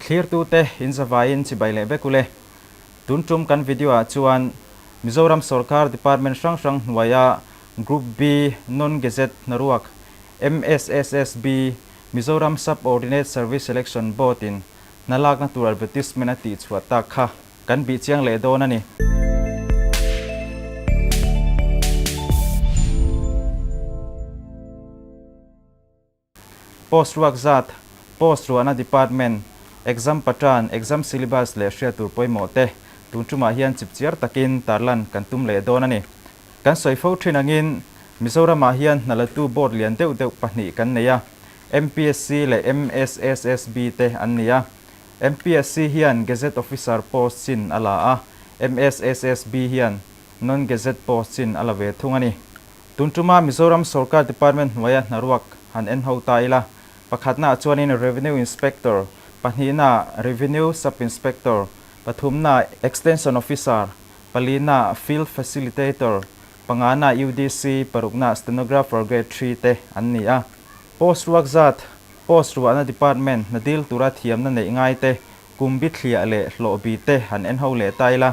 Thlirtute in zavaiin chibai leh vek ule. Tun tum kan video ah chuan Mizoram sorkar department hrang hrang hnuaia Group B Non-Gazette hnaruak MSSSB, Mizoram Sub-Ordinate Service Selection Board in hna lakna tur advertisement a tihchhuah tak kha kan bih chiang leh dawn a ni. Post ruak zat, Post ruahna Department, Exam Pattern, Exam Syllabus leh hriat tur pawimawh te tun tumah hian chipchiar takin tarlan kan tum leh dawn a ni. Kan sawi fo thin angin Mizoramah hian hnalatu board lian deuh deuh pahnih kan nei a, MPSC leh MSSSB te an ni a. MPSC hian Gazette Officer post chin a la a, MSSSB hian Non-Gazette post chin a la ve thung a ni. Tun tuma Mizoram Sorkar Department hnuaia hnaruak han en ho ta ila, pakhatnaah chuanin Revenue Inspector, pahnihnaah Revenue Sub-Inspector, pathumnaah Extension Officer, palinaah Field Facilitator, panganaah UDC, paruknaah Stenographer Grade Three te an ni a. Post ruak zat, Post ruahna Department hna dil tura thiamna neih ngai te, kum bi thliah leh hlawh bi te han en ho leh ta ila.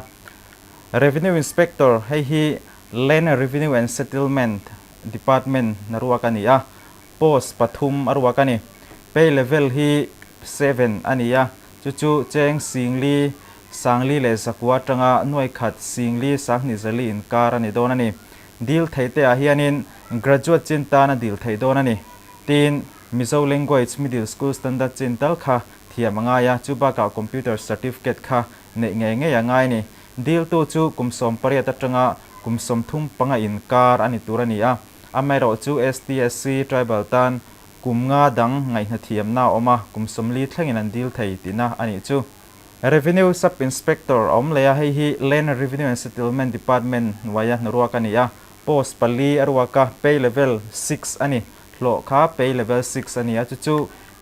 Revenue Inspector, hei hi Land Revenue and Settlement Department na ruak a ni a, post pathum a ruak a ni. Pay level hi 7 a ni a, chu chu cheng singli, sangli leh zakua atanga nuai khat singli sanghnih zali inkar a ni dawn a ni. Dil theih te ah hianin graduate chin tan a dil theih dawn a ni. Tin, Mizo Language Middle School Standard chin tal kha thiam a ngai a, chu bakah computer certificate kha neih ngei ngei a ngai a ni. Diltu chu kum 18 atanga kum 35 inkar a ni tur a ni a, amaherawh chu STSC Tribal tan kum nga dang ngaihna thiamna a awm a, kum 40 thlengin an dil thei tihna a nih chu. Revenue Sub Inspector a awm leh a, hei hi Land Revenue and Settlement Department hnuaia hnaruak a ni a, post pali a ruak a, pay level 6 a ni, hlawh kha pay level 6 a ni a, chu chu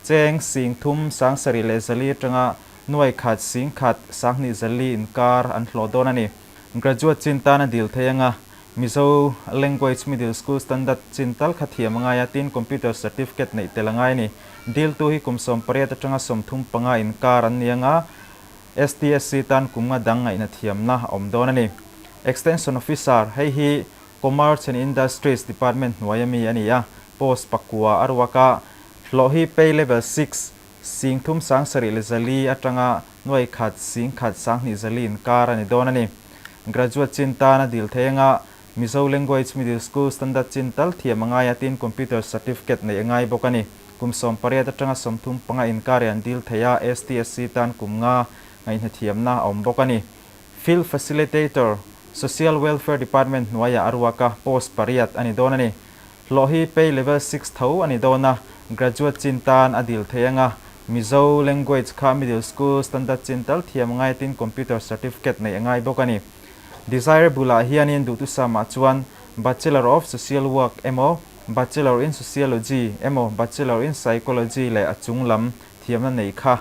cheng 3000 704 atanga Nuai khat, 10,000, 20,000 zali inkar an hlawh dawn a ni. Graduate chin tan a dil thei anga, Mizo Language Middle School Standard chin tal kha thiam a ngai a, tin Computer Certificate neih tel a ngai a ni. Diltu hi kum 18 atanga 35 inkar an ni anga, STSC tan kum nga dang ngaihna thiamna a awm dawn a ni. Extension Officer, hei hi Commerce and Industries Department hnuai ami a ni a, post pakua a ruak a, hlawh hi pay level 6, 3000 704 atanga nuai khat 10,000 20 inkar a ni dawn a ni. Graduate chin tan a dil thei anga Mizo Language Middle School Standard chin tal thiam a ngai a tin Computer Certificate neih a ngai bawk a ni. Kum 18 atanga 35 inkar an dil thei a, STSC tan kum nga ngaihna thiamna a awm bawk a ni. Field Facilitator, Social Welfare Department hnuaiah a ruak a, post pariat a ni dawn a ni. Hlawh hi pay level 6 tho a ni dawn a, graduate chin tan a dil thei anga, Mizo language kha middle school standard chin tal thiam ngai tin computer certificate neih a ngai bawk a ni. Desirable ah hianin duhthusam ah chuan Bachelor of Social Work emaw, Bachelor in Sociology emaw, Bachelor in Psychology leh a chung lam thiamna nei kha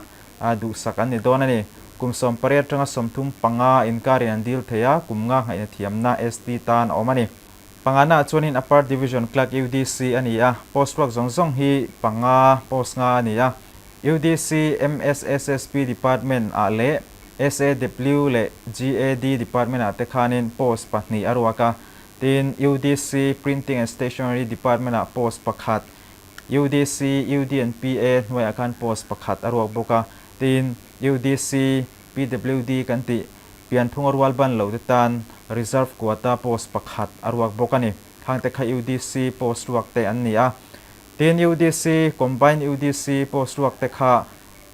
duhsak an ni dawn a ni. Kum 18 atanga 35 inkarin an dil thei a, kum nga ngaihna thiamna ST tan a awm a ni. Pangana chuanin Upper Division Clerk UDC a ni a, post ruak zawng zawng hi panga post nga a ni a. UDC MSSSP Department ah leh SAW leh GAD Department ah te khanin post pahnih a ruak a. Tin, UDC Printing and Stationery Department ah post pakhat, UDC UD and PA hnuaiah khan post pakhat a ruak bawk a. Tin, UDC PWD kan tih Pianphunga rual ban lo te tan Reserve Quota post pakhat a ruak bawk a ni. Khang te kha UDC post ruak te an ni a. Tin UDC, Combined UDC post ruak te kha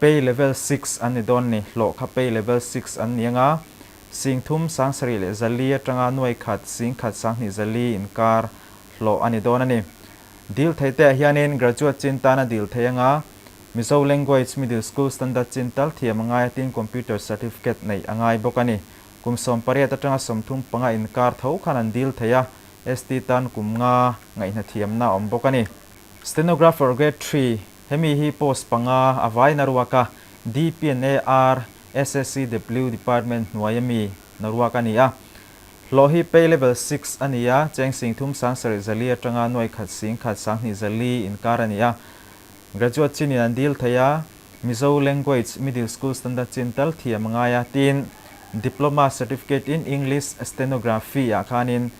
Pay Level 6 an ni dawn ni. Hlawh kha Pay Level 6 an ni anga 3000 704 atanga nuai khat 10,000 20 inkar hlawh a ni dawn a ni. Dil thei te ah hianin Graduate chin tan a dil thei anga Mizo Language Middle School Standard chin tal thiam a ngai a tin Computer Certificate neih a ngai bawk a ni. Kum 18 atanga 35 inkar tho khan an dil thei a, ST tan kum nga ngaihna thiamna a awm bawk a ni. Stenographer Grade 3, Hemi hi post panga a vai na ruak a, DPNAR, SSCW Department hnuai ami na ruak a ni a. Hlawh hi pay level 6 a ni a, cheng 3000 704 atanga nuai khat 10,000 20 inkar a ni a. Graduate chinin an dil thei a, Mizo Language Middle School Standard chin tal thiam a ngai a, tin Diploma Certificate in English Stenography ah khanin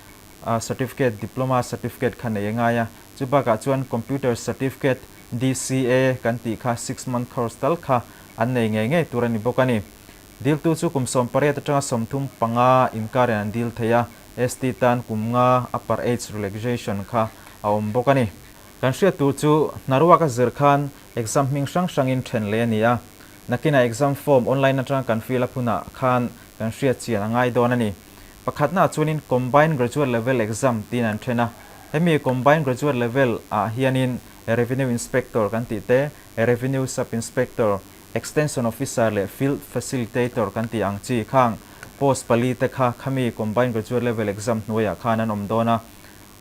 Certificate, Diploma Certificate kha nei a ngai a, chu bakah chuan Computer Certificate, DCA, kan tih kha 6 month course tal kha an nei ngei ngei tur a ni bawk a ni. Diltu chu kum 18 atanga 35 inkarin an dil thei a, ST tan kum 5 upper age relaxation kha a awm bawk a ni. Kan hriat tur chu hnaruak a zir khan exam hming hrang hrangin then leh a ni a, nakinah exam form online atanga kan fill up hunah khan kan hriat chian a ngai dawn a ni. Pakhatnaah chuanin Combined Graduate Level Exam tiin an then a, hemi Combined Graduate Level ah hianin Revenue Inspector kan tih te, Revenue Sub Inspector, Extension Officer leh Field Facilitator kan tih ang chi khang post pali te kha khami Combined Graduate Level Exam hnuaiah khan an awm dawn a.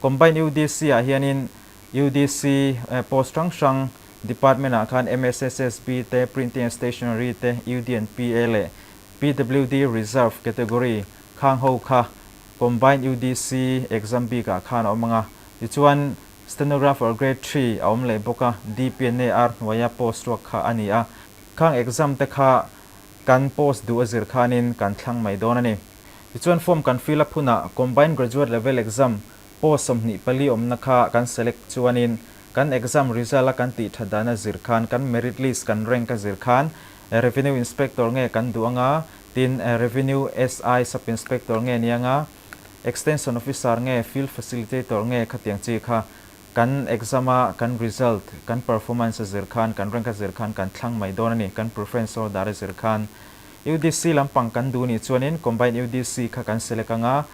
Combined UDC ah hianin UDC post hrang hrang department ah khan MSSSB te, Printing and Stationery te, UD and PA leh PWD Reserve category khang ho kha Combined UDC exam bik ah khan a awm ang a. Tichuan Stenographer Grade 3 a awm leh bawk a, DPNAR hnuaia post ruak kha a ni a. Khang exam te kha kan post duh a zir khanin kan thlang mai dawn a ni. Tichuan form kan fill up hunah Combined Graduate Level Exam post 24 awmna kha kan select chuanin kan exam result a kan tih that dan a zir khan kan merit list kan rank a zir khan Revenue Inspector nge kan duh anga, tin Revenue SI Sub Inspector nge ni anga, Extension Officer nge Field Facilitator nge khatiang chi kha kan exam a kan result, kan performance a zir khan, kan rank a zir khan kan thlang mai dawn a ni, kan preference order a zir khan. UDC lampang kan duh nih chuanin Combined UDC kha kan select anga,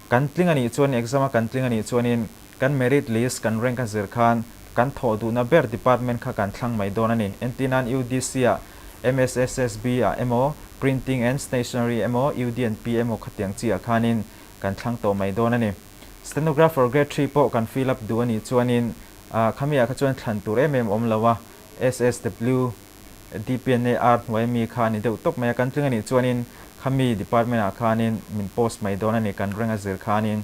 kan tling a nih chuan exam a kan tling a nih chuanin kan merit list kan rank a zir khan kan thawh duhna ber department kha kan thlang mai dawn a ni. Entirnan UDC ah MSSSB ah emaw Printing and Stationery emaw UD and P emaw khatiang chi ah khanin kan thlang tawh mai dawn a ni. Stenographer Grade 3 pawh kan fill up duh a nih chuanin khami ah kha chuan thlan tur em em awm lo a, SSW, DPNAR hnuai mi kha a ni deuh tawp mai a, kan tling a nih chuanin khami department ah khanin min post mai dawn a ni kan reng a zir khanin.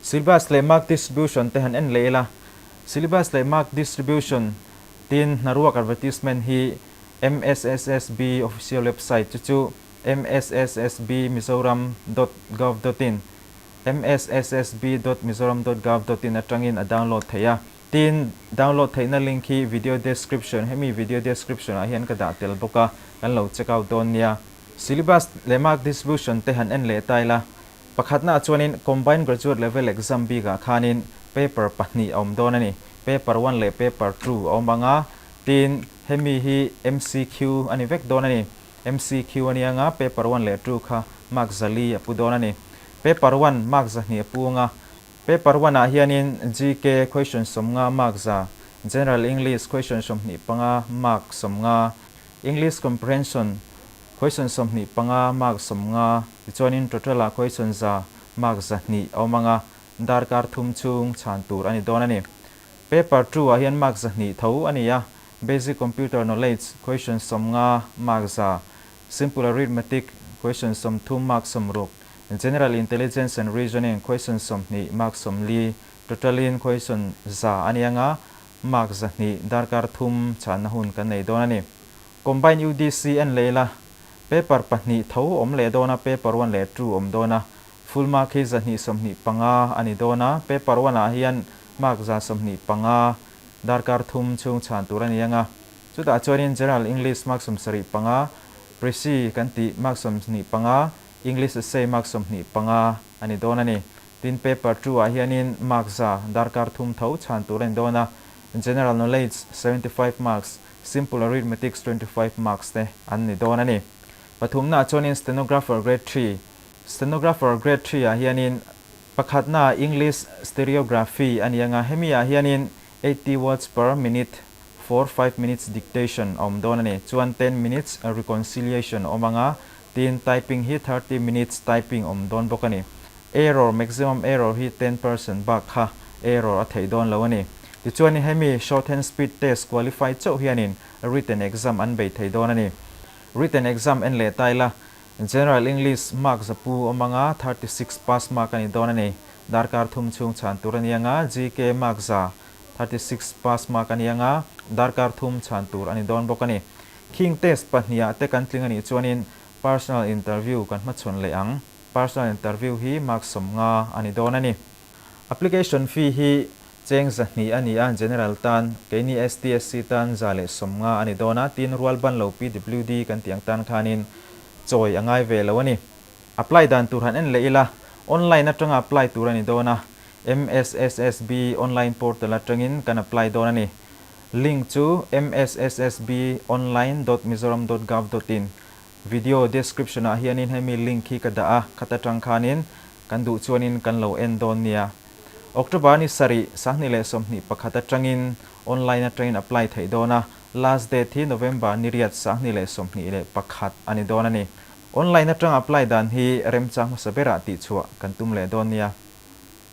Syllabus leh mark distribution te han en leh ila, syllabus leh mark distribution tin hnaruak advertisement hi MSSSB official website chu chu msssbmizoram.gov.in msssb.mizoram.gov.in atangin a download theih a. Tin, download theihna link hi video description, hemi video description ah hian ka dah tel bawk a, kan lo check out dawn nia. Syllabus leh mark distribution te han en leh ta ila, pakhatnaah chuanin Combined Graduate Level Exam bikah khanin paper pahnih a awm dawn a ni. Paper 1 leh paper 2 a awm ang a, tin hemi hi MCQ a ni vek dawn a ni. MCQ a nia nga, paper 1 leh 2 kha mark 400 a pu dawn a ni. Paper 1 mark 200 a pu ang a, Paper 1 ah hianin GK question 50 mark 100, General English question 25 mark 50, English Comprehension question 25 mark 50, tichuanin total ah question 100 mark 200 a awm ang a, darkar thum chhung chhan tur a ni dawn a ni. Paper 2 ah hian mark 200 tho a ni a, Basic Computer Knowledge question 50 mark 100, Simple Arithmetic question 30 mark 60, General Intelligence and Reasoning question 20 mark 40, total in question 100 a ni anga, mark 200 darkar thum chhanna hun kan nei dawn a ni. Combined UDC en leh ila, paper pahnih tho awm leh dawn a, paper 1 leh 2 awm dawn a, full mark hi 225 a ni dawn a, paper 1 ah hian mark 125 darkar thum chhung chhan tur a ni anga, chutah chuanin General English mark 75, Précis kan tih mark 25, English essay mark 25 a ni dawn a ni. Tin paper 2 ah hianin mark 100 darkar thum tho chhan tur a ni dawn a, General Knowledge 75 marks, Simple Arithmetics 25 marks te an ni dawn a ni. Pathumnaah chuanin Stenographer Grade 3, Stenographer Grade 3 ah hianin pakhatnaah English Stereography a ni anga, hemi ah hianin 80 words per minute for 5 minutes dictation a awm dawn a ni. Chuan 10 minutes reconciliation a awm anga, tin typing hi 30 minutes typing awm dawn bawk a ni. Error, maximum error hi 10% bak kha error a theih dawn lo a ni. Tichuanin hemi shorthand speed test qualify chauh hianin written exam an bei thei dawn a ni. Written exam en leh ta ila, General English mark 100 awm anga 36 pass mark a ni dawn a ni. Darkar thum chhung chhan tur a ni anga, GK mark 100 36 pass mark a ni anga, darkar thum chhan tur a ni dawn bawk a ni. Khing test pahnihah te kan tling a nih chuanin personal interview kan hmachhawn leh ang. Personal interview hi mark 50 a ni dawn a ni. Application fee hi cheng 200 a ni a, general tan, keini STSC tan 150 a ni dawn a, tin rual ban lo PWD kan tih ang tan khanin chawi a ngai ve lo a ni. Apply dan tur han en leh ila, online atanga apply tur a ni dawn a, MSSSB online portal atangin kan apply dawn a ni. Link chu msssbonline dot mizoram dot gov dot in. Video description ah hianin hemi link hi ka dah a, khat atang khanin kan duh chuanin kan lo en dawn nia. October ni sarih, 2021 atangin online atangin apply theih dawn a, last date hi November ni riat, 2021 a ni dawn a ni. Online atanga apply dan hi remchang hmasa berah tihchhuah kan tum leh dawn nia.